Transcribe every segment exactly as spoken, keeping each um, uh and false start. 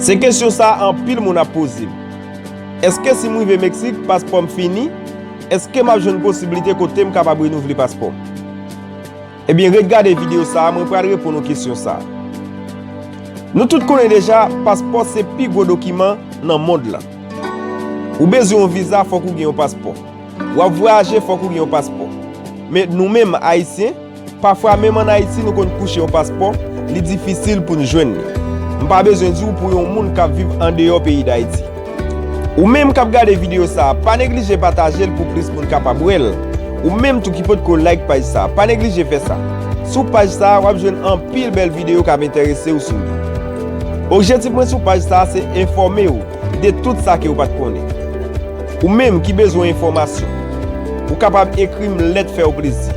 Se kesyon sa a anpil moun ap poze m. Èske si m rive Meksik, paspò m fini? Èske m ap jwenn posiblite kote m kapab renouvle paspò m? Ebyen, ret gade videyo sa a, mwen pral reponn ou kesyon sa a. Nou tout konnen deja, paspò se pi gwo dokiman nan mond lan. Ou bezwen yon viza, fòk ou gen yon paspò. W ap vwayaje, fòk ou gen yon paspò. Men nou menm, Ayisyen, pafwa menm ann Ayiti, nou konn kouche yon paspò, li difisil pou n jwenn li. M pa bezwen di w pou yon moun k ap viv andeyò peyi Dayiti. Ou menm k ap gade videyo sa a, pa neglije pataje l pou plis moun kapab wè l. Ou menm tou ki potko like paj sa a, pa neglije fè sa. Sou paj sa a, w ap jwenn anpil bèl videyo k ap enterese w sou li. Objektif mwen sou paj sa a, se enfòme w de tout sa ke w pa t konnen. Ou menm ki bezwen enfòmasyon, ou kapab ekri m lèt fè w plezi.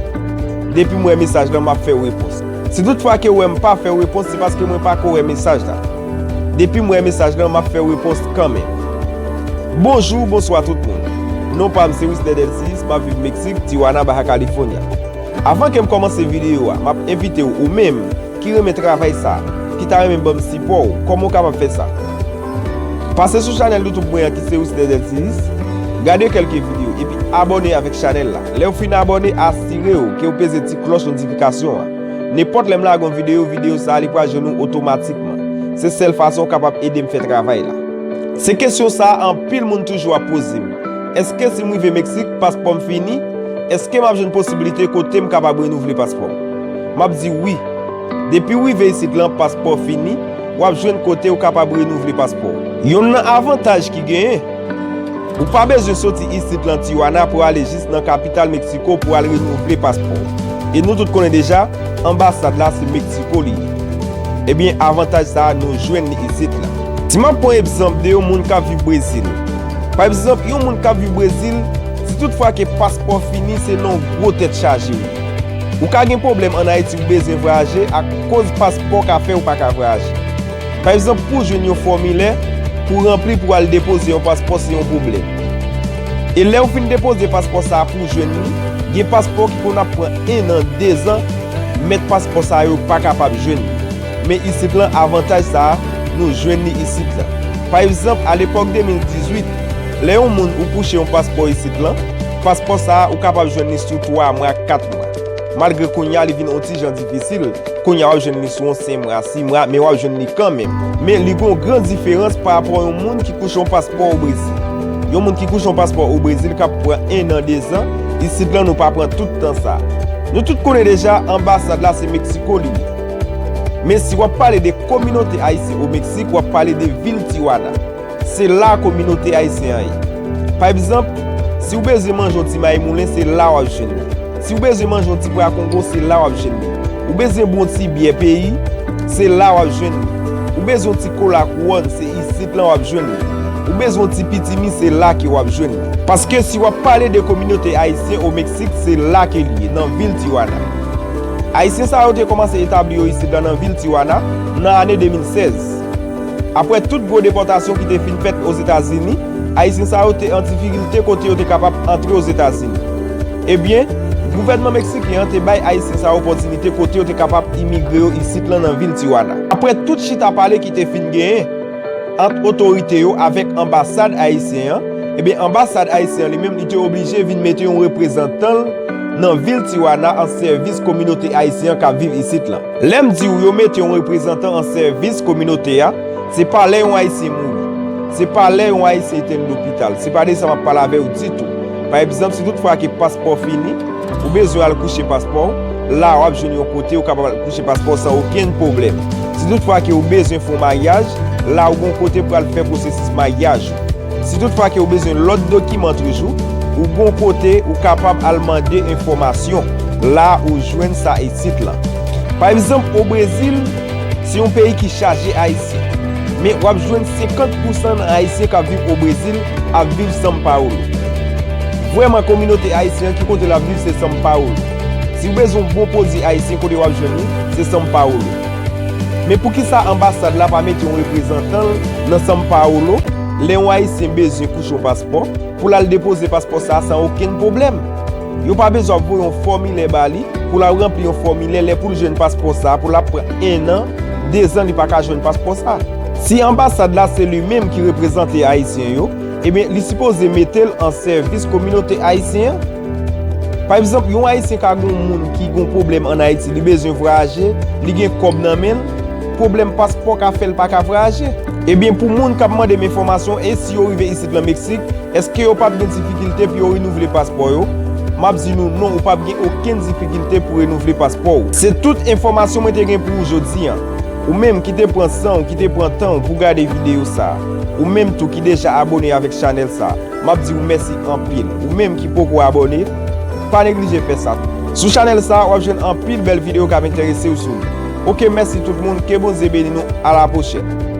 Depi m wè mesaj lan, m ap fè w repons. Si toutfwa ke w wè m pa fè w repons, se paske mwen pa ko wè mesaj la. Depi m wè mesaj lan, m ap fè w repons kanmenm. Bonjou, bonswa tout moun. Non pa m se Wisner Delcius, m ap viv Meksik, Tijuana, Baja California. Avan ke m kòmanse videyo a, m ap envite w, ou menm ki renmen travay sa a, ki ta renmen ban m sipò w, kòman w kapab fè sa? Pase sou chanèl YouTube mwen an ki se Wisner Delcius, gade kèlke videyo, epi abòne avèk chanèl la. Lè w fin abòne, asire w ke w peze ti klòch notifikasyon an. Nenpòt lè m lage yon videyo, videyo sa a li pral jwenn ou otomatikman. Se sèl fason w kapab ede m fè travay la. Se kesyon sa a anpil moun toujou ap poze m. Èske si m rive Meksik, paspò m fini? Èske m ap jwenn posiblite kote m kapab renouvle paspò m? M ap di wi. Depi w rive isit lan, paspò w fini, w ap jwenn kote w kapab renouvle paspò w. Youn nan avantaj ki genyen, ou pa bezwen soti isit lan Tijuana pou ale jis nan kapital Meksiko pou al renouvle paspò w. E nou tout konnen deja, anbasad la se Meksiko li ye. Ebyen, avantaj sa a, nou jwenn li isit la. Si m ap pran egzanp de yon moun k ap viv Brezil. Pa egzanp, yon moun k ap viv Brezil, si toutfwa ke paspò fini, se nan yon gwo tèt chaje wi. Ou ka gen pwoblèm ann Ayiti, ou bezwen vwayaje, akoz paspò ka fè ou pa ka vwayaje. Pa egzanp, pou w jwenn yon fòmilè pou w ranpli pou w al depoze yon paspò, se yon pwoblèm. E lè w fin depoze paspò sa a pou w jwenn li, gen paspò ki konn ap pran en an, dezan, mèt paspò sa yo pa kapab jwenn li. Men isit lan, avantaj sa a, nou jwenn li isit lan. Pa egzanp, alepòk de mil dizuit, lè yon moun ou kouche yon paspò isit lan, paspò sa a, ou kapab jwenn li sou twa mwa, kat mwa. Malgre kounye a, li vin yon ti jan difisil, kounye a w ap jwenn li sou yon senk mwa, sis mwa, men w ap jwenn li kanmenm. Men li gen yon gran diferans pa rapò yon moun ki kouche yon paspò o Brezil. Yon moun ki kouche yon paspò o Brezil k ap pran en an, dezan, isit lan nou pa pran tout tan sa a. Nou tout konnen deja, anbasad la se Meksiko li ye. Men si w ap pale de kominote ayisyen o Meksik, w ap pale de vil Tijuana. Se la kominote ayisyen an ye. Pa egzanp, si w bezwen manje yon ti mayi moulen, se la w ap jwenn li. Si w bezwen manje yon ti pwa kongo, se la w ap jwenn li. Ou bezwen bwè yon ti byè peyi, se la w ap jwenn li. Ou bezwen yon ti kola kouwòn, se isit lan w ap jwenn li. Ou bezwen yon ti pitimi, se la ke w ap jwenn li. Paske si w ap pale de kominote ayisyen o Meksik, se la ke li ye, nan vil Tijuana. Ayisyen sa yo te kòmanse etabli yo isit lan nan vil Tijuana nan ane de mil sèz. Apre tout gwo depòtasyon ki te fin fèt Ozetazini, Ayisyen sa yo te an difikilte kote yo te kapab antre Ozetazini. Ebyen, gouvènman meksiken an te bay Ayisyen sa yo opòtinite kote yo te kapab imigre yo isit lan nan vil Tijuana. Apre tout chita pale ki te fin genyen ant otorite yo avèk anbasad ayisyen an, ebyen, anbasad ayisyen an li menm, li te oblije vin mete yon reprezantan l nan vil Tijuana an sèvis kominote ayisyen an k ap viv isit lan. Lè m di w yo mete yon reprezantan an sèvis kominote a, se pa lè yon Ayisyen mouri. Se pa lè yon Ayisyen itèn lopital. Se pa de sa m ap pale avè w ditou. Pa egzanp, si toutfwa ke paspò fini, ou bezwen al kouche paspò w, la w ap jwenn yon kote ou kapab al kouche paspò w san okenn pwoblèm. Si toutfwa ke ou bezwen fè yon maryaj, la ou gen yon kote pou al fè pwosesis maryaj ou. Si toutfwa ke ou bezwen lòt dokiman toujou, ou gen yon kote ou kapab al mande enfòmasyon. La ou jwenn sa isit lan. Pa egzanp, o Brezil, se yon peyi ki chaje Ayisyen. Men w ap jwenn senkant pousan nan Ayisyen k ap viv o Brezil ap viv São Paulo. Vrèman, kominote ayisyen an ki kote l ap viv se São Paulo. Si w bezwen yon bon pwodui ayisyen, kote w ap jwenn li, se São Paulo. Men poukisa anbasad la pa mete yon reprezantan l nan São Paulo lè yon Ayisyen bezwen kouche yon paspò pou l al depoze paspò sa a san okenn pwoblèm? Yo pa bezwen ap voye yon fòmilè ba li pou l al ranpli yon fòmilè lè pou l jwenn paspò sa a, pou l ap pran en an, dezan li pa ka jwenn paspò sa a. Si anbasad la se li menm ki reprezante Ayisyen yo, ebyen, li sipoze mete l an sèvis kominote ayisyen an. Pa egzanp, yon Ayisyen ka gen yon moun ki gen yon pwoblèm ann Ayiti, li bezwen vwayaje, li gen kòb nan men l, pwoblèm paspò ka fè l pa ka vwayaje. Ebyen, pou moun k ap mande m enfòmasyon, e si yo rive isit lan Meksik, èske yo p ap gen difikilte pou yo renouvle paspò yo? M ap di nou non, ou p ap gen okenn difikilte pou renouvle paspò w. Se tout enfòmasyon mwen te gen pou ou jodi a. Ou menm ki te pran san w, ki te pran tan w pou gade videyo sa a, ou menm tou ki deja abòne avèk chanèl sa a, m ap di w mèsi anpil. Ou menm ki poko abòne, pa neglije fè sa tou. Sou chanèl sa a, w ap jwenn anpil bèl videyo k ap enterese w sou li. Oke, mèsi tout moun, ke Bondye beni nou, a la pwochèn.